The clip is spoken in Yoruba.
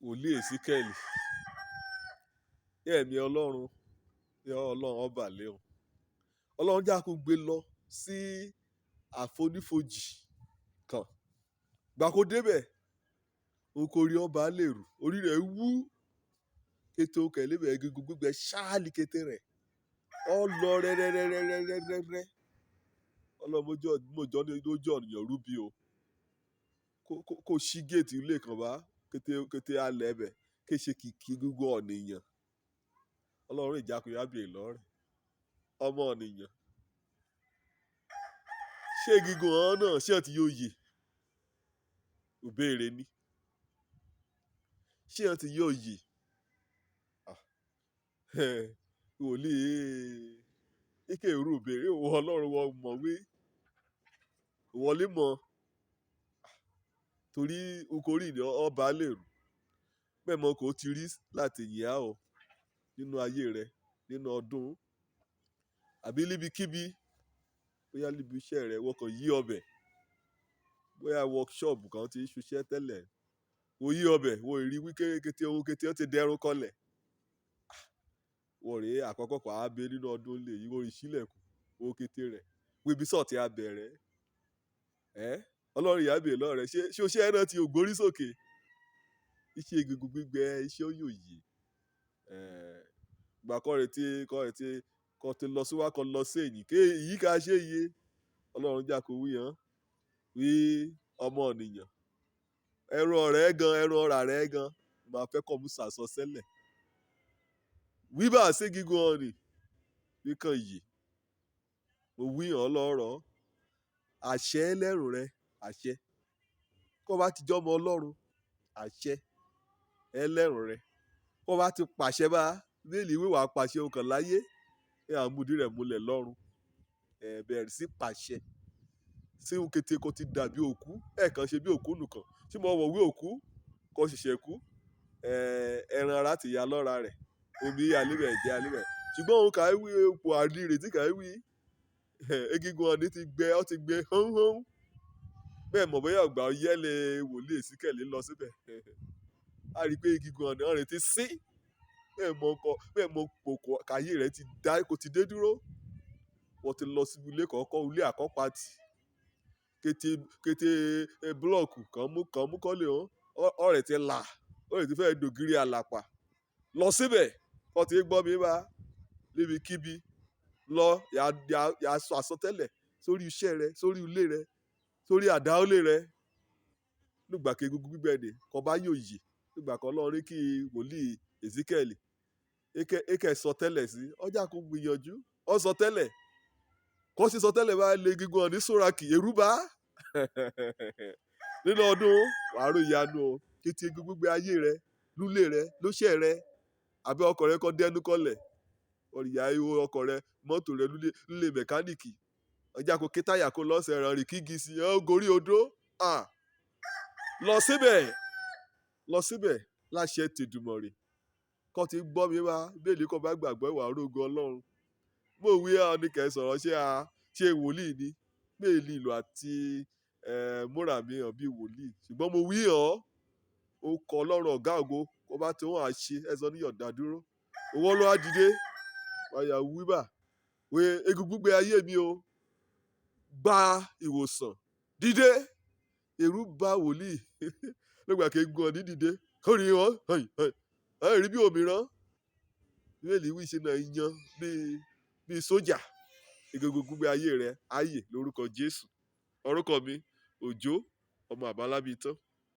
Wòlíì Èsíkẹ́lì. Ẹ̀mí Ọlọ́run, yọ Ọlọ́run ọba lé o. Ọlọ́run já kó gbé lọ sí àfonífojì kan. Gbà kó débẹ̀, o kò rí ọba lérù, orí rẹ̀ wú. Kété ó kẹ̀lé bẹ̀ egungun gbígbẹ ṣáàlì kété rẹ̀. Ọ lọ rẹ́rẹ́rẹ́rẹ́rẹ́rẹ́. Ọlọ́run mójọ́ ní lójú ọ̀nìyàn rúbi o. Kó ṣí géètì ilé kan bá kété kété alẹ́ bẹ̀ ké ṣe kìkì egungun ọ̀nìyàn. Ọlọ́run ìjákuyà bèè lọ́rẹ̀. Ọmọ ọ̀nìyàn. Ṣé egungun ọ̀hún náà ṣé ọ ti yóò yè? Ìbéèrè ni. Ṣé ọ ti yóò yè? Ah! Wòlíì ike ìrú ìbéèrè ìwọ Ọlọ́run wọ mọ̀ wí. Ìwọ lè mọ̀. Torí o kò rí ìní ọba lérù. Bẹ́ẹ̀ mọ̀ kó ti rí láti yìn á o nínú ayé rẹ, nínú ọdún àbí níbikíbi. Bóyá níbi iṣẹ́ rẹ wọ́n kàn yí ọbẹ̀. Bóyá workshop kan tí ń ṣiṣẹ́ tẹ́lẹ̀. Wo yí ọbẹ̀, wo ìrí wí kété ohun kété ó ti dẹrun kọlẹ̀. Wọ́n rè àkọ́kọ́ pa á bẹ nínú ọdún lè yí wọ́n rí sílẹ̀kùn owó kété rẹ̀. Wo ibi sọ̀tí a bẹ̀rẹ̀. Ẹ́ Ọlọ́run ìyá bèè lọ́rẹ̀. Ṣé o ṣe ẹ náà tí o gbórí sókè? Iṣẹ́ egungun gbígbẹ, iṣẹ́ òyòyè. Ìgbà kọ́ rẹ̀ tí kọ́ ti lọ síwá kọ́ lọ sí èyí. Ké èyí ká ṣe iye. Ọlọ́run jà kó wí hàn. Wí ọmọ ọ̀nìyàn. Ẹran rẹ̀ gan, ẹran ọ̀rà rẹ̀ gan. Màá fẹ́ kọ́ mú sàsọ sẹ́lẹ̀. Wí bá ṣe gígùn ọ̀nì. Wí kan yè. Mo wí hàn lọ́rọ̀. Àṣẹ ẹlẹ́rù rẹ, àṣẹ. Kó bá ti jọ́mọ Ọlọ́run, àṣẹ ẹlẹ́rù rẹ. Kó bá ti pàṣẹ bá, Bíbélì wí wà pàṣẹ ọkàn láyé. Ẹ àmúdí rẹ̀ múlẹ̀ lọ́run. Ẹ bẹ̀rẹ̀ sí pàṣẹ. Sí ohun kété kó ti dàbí òkú. Ẹ kàn ṣe bí òkú nìkan. Tí mo wọ̀ wí òkú, kó ṣẹ̀ṣẹ̀ kú. Ẹran ara ti ya lọ́ra rẹ̀. Omi ya lébẹ̀, ẹ̀jẹ̀ ya lébẹ̀. Ṣùgbọ́n òun kà í wí ipò àìrètí tí kà í wí. Egungun ọ̀nì ti gbẹ, ó ti gbẹ hánhán. Bẹ́ẹ̀ mọ̀ bóyá ọgbà ọyẹ́ lè wòlíì Èsíkẹ́lì lọ síbẹ̀. A rí pé egungun ọ̀nì ọ̀rẹ́ ti sín. Bẹ́ẹ̀ mọ̀ ọkọ, bẹ́ẹ̀ mọ̀ kòkò káyé rẹ̀ ti dá, kò ti dé dúró. Wọ́n ti lọ sí ilé kọ̀ọ̀kan, ilé àkọ́pàtì. Kété kété búlọ̀kù kan mú kọ́lé hàn. Ọ̀rẹ́ ti là, ọ̀rẹ́ ti fẹ́ dògiri àlàpà. Lọ síbẹ̀, kó tí gbọ́ mi bá níbikíbi. Lọ yà sọ àsọtẹ́lẹ̀ sórí iṣẹ́ rẹ, sórí ilé rẹ, sórí àdáólé rẹ. Nígbà kí egungun gbígbẹ nì, kó bá yóò yè. Nígbà kan Ọlọ́run ní kí wòlíì Èsíkẹ́lì eke sọ tẹ́lẹ̀ sí. Ọjà kò gbìyànjú. Ó sọ tẹ́lẹ̀. Kó sì sọ tẹ́lẹ̀ bá lé egungun ọ̀nì súnra kì, èrú bá. Nínú ọdún, wàá rí ìyanu o. Kété egungun gbígbẹ ayé rẹ, lúlé rẹ, lóṣẹ́ rẹ, àbí ọkọ̀ rẹ kó dẹnu kọlẹ̀. Ọ̀rìyá ihò ọkọ̀ rẹ, mọ́tò rẹ lúlé, lúlé mẹkáníìkì. Ọjà kò ké táyà kó lọ́sẹ̀ rẹ̀ rìn kígi sí, ó gorí odó. À! Lọ síbẹ̀, lọ síbẹ̀ láṣẹ tèdùmọ̀rè. Kó tí gbọ́ mi wá, Bíbélì kó bá gbàgbọ́ ìwà orógo Ọlọ́run. Mo wí ọ́ ní kẹ́ sọ̀rọ̀ ṣé a, ṣé wòlíì ni? Bẹ́ẹ̀ni ìlú àti múra mi hàn bí wòlíì. Ṣùgbọ́n mo wí ọ́, ó kọ Ọlọ́run ọ̀gá ògo, kó bá tí wọ́n á ṣe, ẹ sọ ní yọ̀ǹda dúró. Owó ló wá dìde. Wáyà wí bà. Wé egungun gbígbẹ ayé mi o. Gba ìwòsàn. Dìde. Èrú bá wòlíì. Nígbà kí egungun ọ̀nì dìde. Ó rí wọn. Hàn hàn. Ẹ rí bí òmíràn. Bíbélì wí ṣe náà yan bí sójà. Egungun gbígbẹ ayé rẹ, ayé lórúkọ Jésù. Orúkọ mi, Òjó, ọmọ Àbálábí tán.